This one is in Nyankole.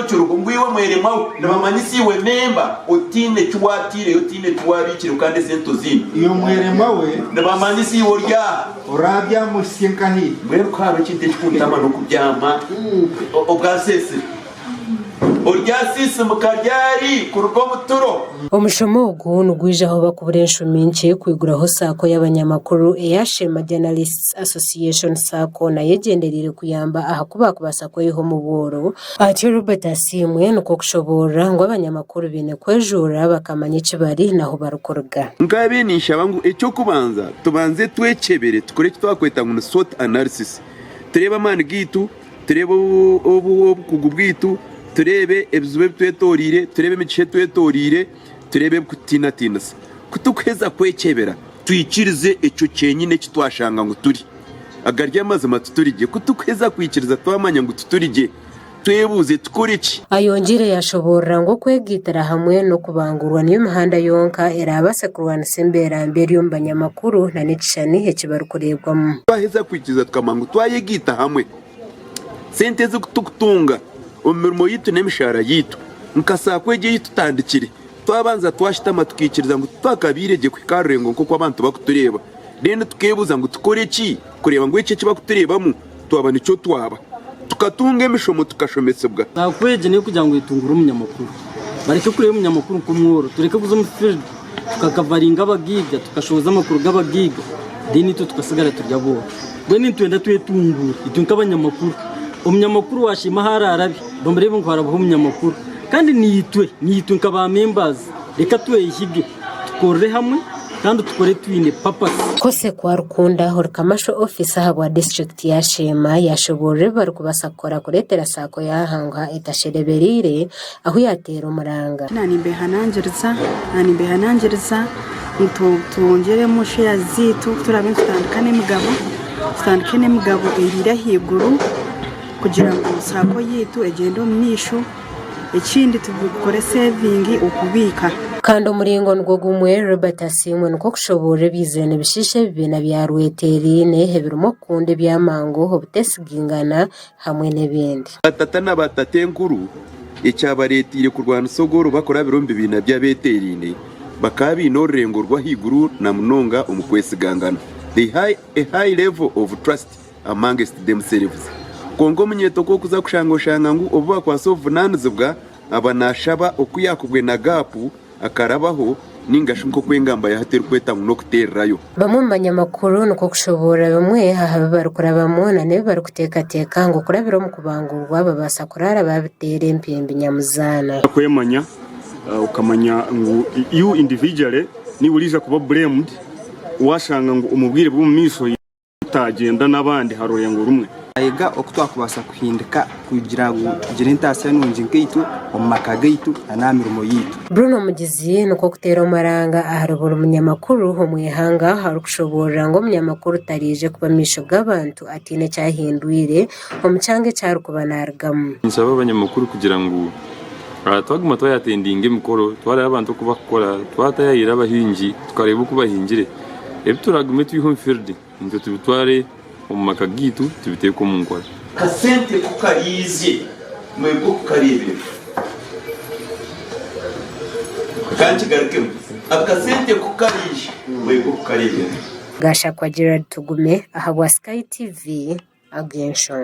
Ekyo kiriho ngu iwe mweremwa we, nibamanyisa iwe memba otaine eki waataireyo, otaine eki waabiikireho kandi esente oziine. Iwe mweremwa we. Nibamanyisa iwe ori aha. Oraabyama ohitsye nkahi? Mbwenu ku hariho ekintu ekikuntama n'okubyama obwaseesire. Oryasiisimuka ryari kuruga omu turo? Omushomo ogu nigwija ahu bakubura enshumi nkye kwiguraho saako y'abanyamakuru eya Sheema Journalists Association Sacco nayo egyendereire kuyamba aha ku baakubaasa kweyiha omu bworo. Atyo Robert Asiimwe nikwo kushoboorora ngu abanyamakuru baine kwejuura bakamanya eki bari n'ahu barikuruga. Nkabe ninshaba ngu eky'okubanza tubanze twekyebere tukore eki twakweta ngu ni SWOT analysis tureebe amaani gaitu, tureebe obukugu bwaitu, tureebe ebizibu ebi twetoreire, tureebe emigisha ei twetoreire, tureebe ebirikututiinatiinisa. Ku turikuheza kwekyebera, twikirize ekyo kyenyine eki twashanga ngu turi. Agari amazima tituri gye. Ku turikuheza kwikiriza twamanya ngu tituri gye, twebuuze tukore ki? Ayongiire yashoboorora ngu okwegaitira hamwe n'okubangurwa niyo mihanda yonka eraabaase kurwanisa embeera mbi eri omu banyamakuru na n'ekishushani eki barikureebwamu. Twaheza kwikiriza tukamanya ngu twayegaita hamwe, sente ezi turikutunga omu mirimo yaitu n'emishaara yaitu nka saako egi ei tutandikire, twabanza twashutama tukaikiriza ngu titwakabaire gye kuhika aha rurengo nk'oku abantu barikutureeba, then tukeebuuza ngu tukore ki kureeba ngu eki eki barikutureebamu twaba nikyo twaba. Tukatunga emishomo tukashomesibwa. Saako egi n'ey'okugira ngu etungure omunyamakuru. Bareke kureeba omunyamakuru nk'omworo. Tureke kuza omu field tukakavaringa abagaiga, tukashohoza amakuru g'abagaiga then itwe tukasigara turi abooro. Mbwenu nitwenda twetunguure itwe nk'abanyamakuru. Omunyamakuru waashiima ahu araarabe bamureebe ngu harabaho omunyamakuru. Kandi naitwe, naitwe nka ba members reka twehige. Tukorere hamwe kandi tukore twine purpose. Kosekwa Rukunda ori Kamasho Officer ahabwa disiturikiti ya Sheema yashoboorora ebi barikubaasa kukora kureetera saako ya Hangwa etasherebereire ahu yateera omuranga. Naanimbehanangiriza naanimbehanangiriza ngu twongyeremu shares zaitu ku turaabe nitutandika n'emigabo tutandike n'emigabo eri ahaiguru kugira ngu saako yaitu egyende omu maisho. Ekindi tukore sevingi okubiika. Kandi omuringo nigwo gumwe, Robert Asiimwe nikwo kushoboorora ebyizire nibishiisha ebibiina bya rweteeraine ebirimu okukunda eby'amangu, obutesigingana hamwe n'ebindi. Batata na batatenkuru ekyabareeteire kurwanisa ogwo bakurabira omu bibiina by'abeeteeraine bakaba baine orurengo rw'ahaiguru na munonga omu kwesigangana, they high a high level of trust amongst themselves. Kwonka omunyeeto ku okuza kushanga oshanga ngu obu bakwasa obuvunanizibwa aba nashaba oku yakubwe na gaapu akarabaho ninga shi nk'oku engamba ya hati erikweta ngu n'okuteererayo. Bamwe omu banyamakuru nikwo kushoboorora bimwe aha bi barikurabamu na n'ebi barikuteekateeka ngu kurabira omu kubangurwa babaasa kuraara baabiteera empimbi nyamuzaana. Kwemanya okamanya ngu you individually niiwe oriija kuba blamed washanga ngu omu bwire bw'omu maisho Tutagyenda n'abandi ha rurengo rumwe. Twayega oku twakubaasa kuhindika kugira ngu tugire entaasya nungi nkaitwe omu maka gaitu n'aha mirimo yaitu. Bruno Mugizi nikwo kuteera omaranga ahari buri munyamakuru omu ihanga arikushoboorora ngu omunyamakuru taraije kuba omu maisho g'abantu ataine eki ahindwire omu kyanga eki arikuba naarugamu. Ninsaba abanyamakuru kugira ngu twaguma twayatendinga emikoro, twareeba abantu oku bakukora, twatayayira abahingi tukareeba oku bahingire, ebi turagume twihe omu field nitwe tubitware omu maka gaitu tubiteeke omu nkora. Kasente ku kariizye mwebwe okukareeberera. Ka nkigarukemu, akasente ku kariije mwebwe okukareeberera. Gashakwa Gerald Tugume ahabwa Sky TV, Ag'enshonga.